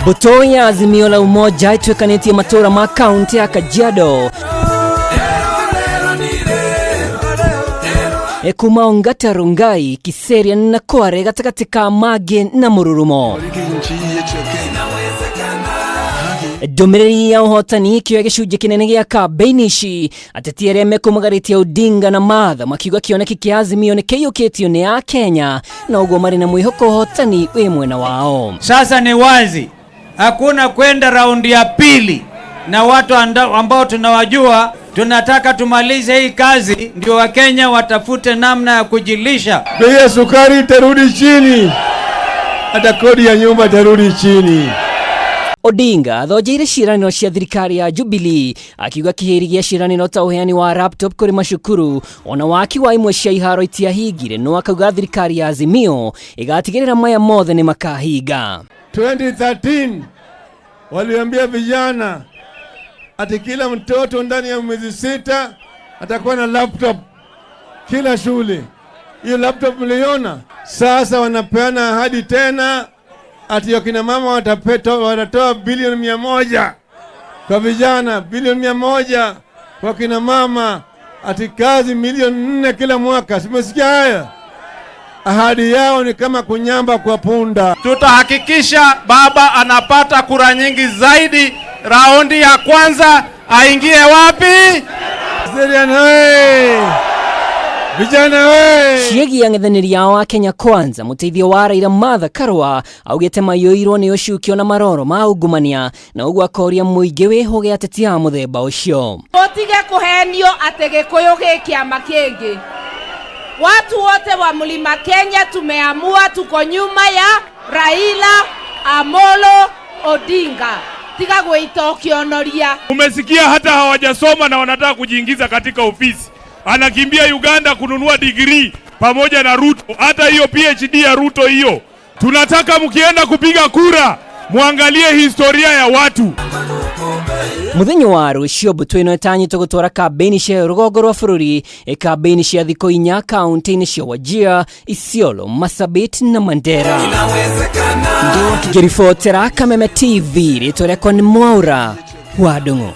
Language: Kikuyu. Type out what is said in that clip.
Mbũtũ ya Azimio la Umoja ĩtuĩkanĩtie matũũra ma kaunti ya Kajiado kuma Ongata Rongai, Kiserian na Kware gatagatĩ ka Mangĩ na Mũrurumo. Ndũmĩrĩri ya ũhotani ĩkĩoya gĩcunjĩ kĩnene gĩa kambĩini ici, ateti arĩa mekũmagarĩtie Odinga na Martha makiuga kĩoneki kĩa Azimio nĩ kĩiyũkĩtio nĩ Akenya na ũguo marĩ na mwĩhoko ũhotani wĩ mwena wao. Sasa ni wazi hakuna kwenda raundi ya pili na watu ambao tunawajua. Tunataka tumalize hii kazi ndio Wakenya watafute namna ya kujilisha. Bei ya sukari itarudi chini, hata kodi ya nyumba itarudi chini. Odinga athonjeire ciĩranĩro cia thirikari ya Jubilee akiuga kĩhĩri gĩa ciĩranĩro ta ũheani wa laptop kũrĩ macukuru ona waki wa imwe cia iharo itiahingire, no akauga thirikari ya Azimio ĩgatigĩrĩra maya mothe nĩ makahinga. 2013 waliambia vijana ati kila mtoto ndani ya miezi 6 atakuwa na laptop kila shule. Hiyo laptop mliona? Sasa wanapeana ahadi tena ati wakina mama watatoa bilioni 100 kwa vijana, bilioni 100 kwa kina mama, ati kazi milioni 4 kila mwaka. Simesikia haya? Ahadi yao ni kama kunyamba kwa punda. Tutahakikisha baba anapata kura nyingi zaidi. Raundi ya kwanza aingie wapi? Kiserian hey! Vijana we! Ciĩgiĩ ang'ethanĩri ao a Kenya Kwanza, mũteithio wa Raila Martha Karua augĩte maiyũirwo nĩ ũcukio na maroro ma ungumania na ũguo akoria mũingĩ wĩhũge ateti a mũthemba ũcio. Mũtige kũhenio atĩ Gĩkũyũ gĩ kĩama kĩngĩ. Watu wote wa Mlima Kenya tumeamua tuko nyuma ya Raila Amolo Odinga. Tiga gwĩtokionoria. Umesikia hata hawajasoma na wanataka kujiingiza katika ofisi. Anakimbia Uganda kununua degree pamoja na Ruto. Hata hiyo PhD ya Ruto hiyo. Tunataka mkienda kupiga kura muangalie historia ya watu. Muthenya wa rũciũ mbũtũ ĩno ĩtanyĩtwo gũtwara kambĩini cia rũgongo rwa bũrũri, kambĩini cia thikũ 4 kaunti-inĩ cia Wajir, Isiolo, Marsabit na Mandera. Ngĩribotera Kameme TV, rĩtwa rĩakwa nĩ Mwaura wa Ndung'u.